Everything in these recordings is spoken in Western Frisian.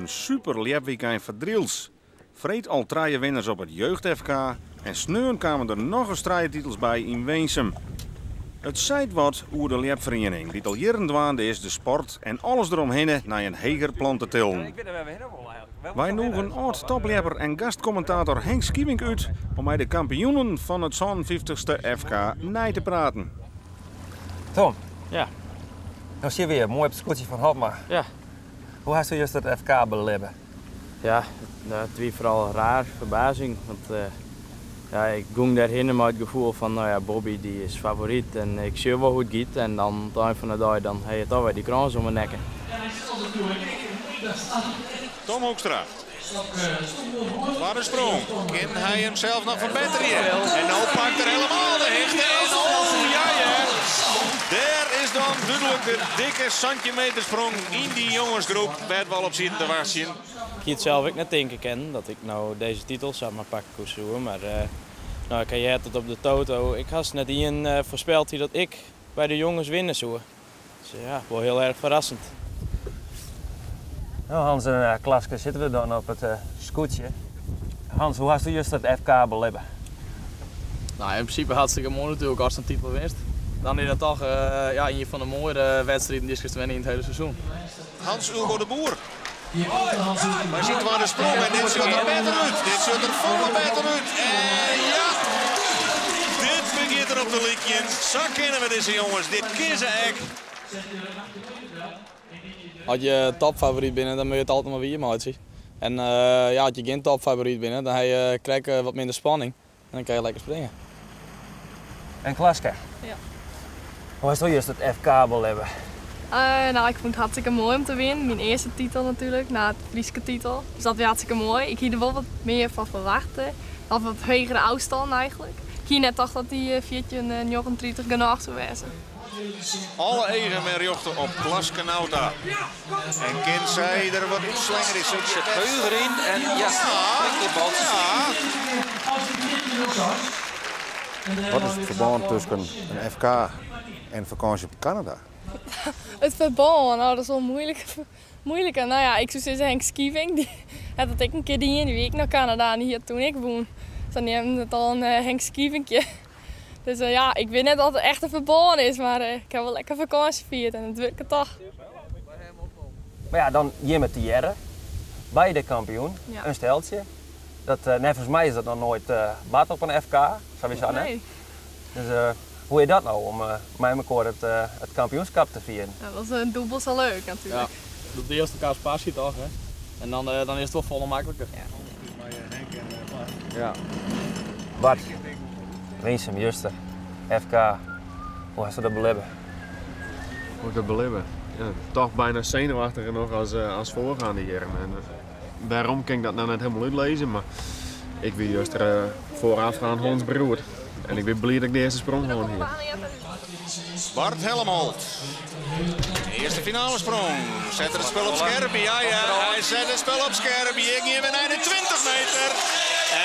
In super ljepwykein foar Drylts. Freed al trije winners op it Jeugd-FK en sneon kamen der nochris trije titels by yn Winsum. It seit wat oer de ljepferiening, dy't al jierren dwaande is de sport en alles deromhinne nei in heger plan te tillen. Wy nûgen âld-topljepper en gastkommentator Henk Schievink út om mei de kampioenen fan it sânenfyftichste FK nei te praten. Tom. Ja. No sitte we hjir moai op it skûtsje fan Hopma. Ja. Hoe hasto juster it FK belibbe? Ja, it wie foaral raar, ferbazing. Want ja, ik gong dêrhinne mei it gefoel fan, no ja, Bobby dy is favoryt en ik sjoch wol hoe't it giet. En dan oan it ein fan de dei dan ha je toch wer dy krâns om 'e nekke. Tom Hoekstra. Twadde sprong. Kin hy himsels noch ferbetterje? En no pakt er helemaal de hichte. En oh ja hear. Dêr is dan dúdlik de dikke 17 meter sprong yn dy jongesgroep wêr't we al op sieten te wachtsjen. Ik hie it sels ek net tinke kinnen dat ik no dizze titel samar pakke soe, mar no, ik ha heard dat op de Toto ek hast net ien foarspeld hie dat ik by de jonges winne soe. Dus ja, wol hiel erch ferrassend. No Hans en Klaske sitte we dan op it skûtsje. Hans, hoe hasto juster it FK belibbe? No, yn prinsipe hartstikke moai natuerlik ast in titel winst. Dan is dat toch ja, ien fan de moaiere wedstriden dy'tst kinst winne yn it hiele seizoen. Hans Ulbo de Boer mei syn twadde sprong en dit sjocht der better út. Dit sjocht der folle better út. En ja, dit begjint der op te lykjen. Sa kenne we dizze jonges. Dit kinne se ek. As je topfavoryt binne, dan moatte je it altyd mar wier meitsje. En ja, as je gjin topfavoryt binne, dan ha je krekt wat minder spanning en dan kinne je lekker springe. En Klaske? Ja. Hoe hasto juster it FK belibbe? No, ik fûn it hartstikke moai om te winnen. Myn earste titel natuerlik, na it Fryske titel. Dus dat wie hartstikke moai. Ik hie der wol wat mear fan ferwachte. Of wat hegere ôfstân eigentlik. Ik hie net tocht dat dy 14,39 genôch soe wêze. Alle eagen wer rjochte op Klaske Nauta. En kin sy der wat útslengerje? Se sit heger yn en ja, bot. Wat is it ferbân tusken in FK en fakânsje op Kanada? It ferbân, oh, dat is wol muoilik. Muoilike, no ja, ik soe sizze Henk Schievink, dy hat dat ek in kear dien. Dy wie ek nei Kanada en dy hat toen ek wûn. Sa neamden se it al in Henk Schievinkje. Dus ja, ik wit net oft it echt in ferbân is, mar ik ha wol lekker fakânsje fierd en it wurket toch. Mar ja, dan jimme tegearre, beide kampioen, in steltsje. Dat, neffens my is dat noch noait bard op in FK, sawiesa net. Nee. Dus hoe is dat no om mei mekoar it kampioenskap te fieren? Dat is dûbel sa leuk natuerlik. Ja, dat deelst elkaars passy toch hè? En dan, dan is it wol folle makliker. Ja. Bart, Winsum, juster, FK, hoe hasto dat belibbe? Hoe ik dat belibbe? Ja, toch bijna senuwachtiger noch as, as foargeande jierren. En, wêrom kin ik dat no net hielendal útlizze, mar ik wie juster foarôfgeand hondsberoerd. En ik bin bliid dat ik de earste sprong hân hie. Bart Helmholt. Earste finalesprong. Set er it spul op skerp? Ja, ja, hy set it spul op skerp. Hjir gean we nei de 20 meter.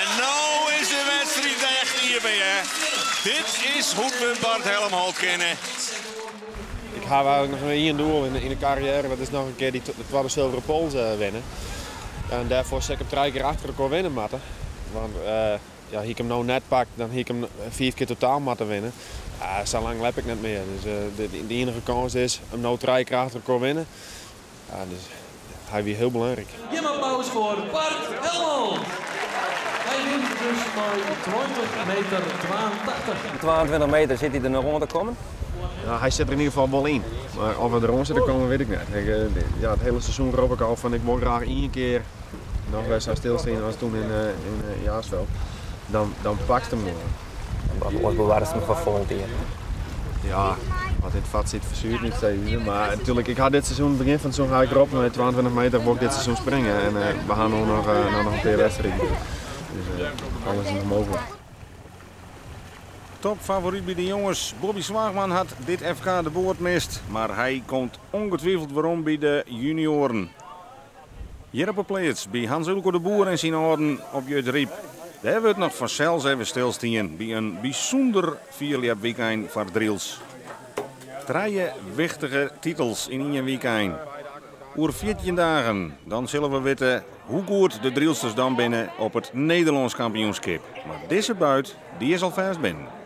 En no is de wedstriid echt iepen, hear. Dit is hoe't we Bart Helmholt kenne. Ik ha eigentlik noch ien doel yn de karriêre, dat is noch in kear dy twadde sulveren pols winne. En dêrfoar sil ik him trije kear achter elkoar winne moatte. Want ja, hie ik him no net pakt, dan hie ik him fiif kear totaal moatte winne. Ja, sa lang ljep ik net mear. Dus de iennige kâns is him no trije kear achter elkoar winne. Ja, dus hy wie hiel belangryk. Gjin applaus foar Bart Helmholt. Hy wint dus mei 20 meter 82. 22 meter, sit hy der noch oan te kommen? Ja, hy sit der yn ieder gefal wol yn. Mar oft er der oan sit te kommen, wit ik net. Ik, ja, it hiele seizoen rop ik al fan ik wol graach ien kear noch wer sa stilstean as toen yn Jaarsveld. Dan, dan pakst him gewoan. Oars bewarrest him foar folgjend jier. Ja, wat yn it fat sit fersuert net steeds. Mar natuerlik, ik ha dit seizoen, begjin fan it seizoen ha ik roppen mei 22 meter wol ik dit seizoen springe. En we ha no noch in pear wedstriden. Dus alles is noch mooglik. Topfavoryt by de jonges, Bobby Zwaagman hat dit FK de boat mist, mar hy komt ongetwiveld werom by de junioaren. Hjir op 'e pleats by Hans Ulco de Boer en syn âlden op Jutryp. Dêr wurdt noch fansels even stilstien by in bysûnder fierljepwykein foar Drylts. Trije wichtige titels yn ien wykein. Oer 14 dagen, dan sille we witte hoe goed de Drylsters dan binne op it Nederlânsk kampioenskip. Mar dizze buit, dy is alfêst binnen.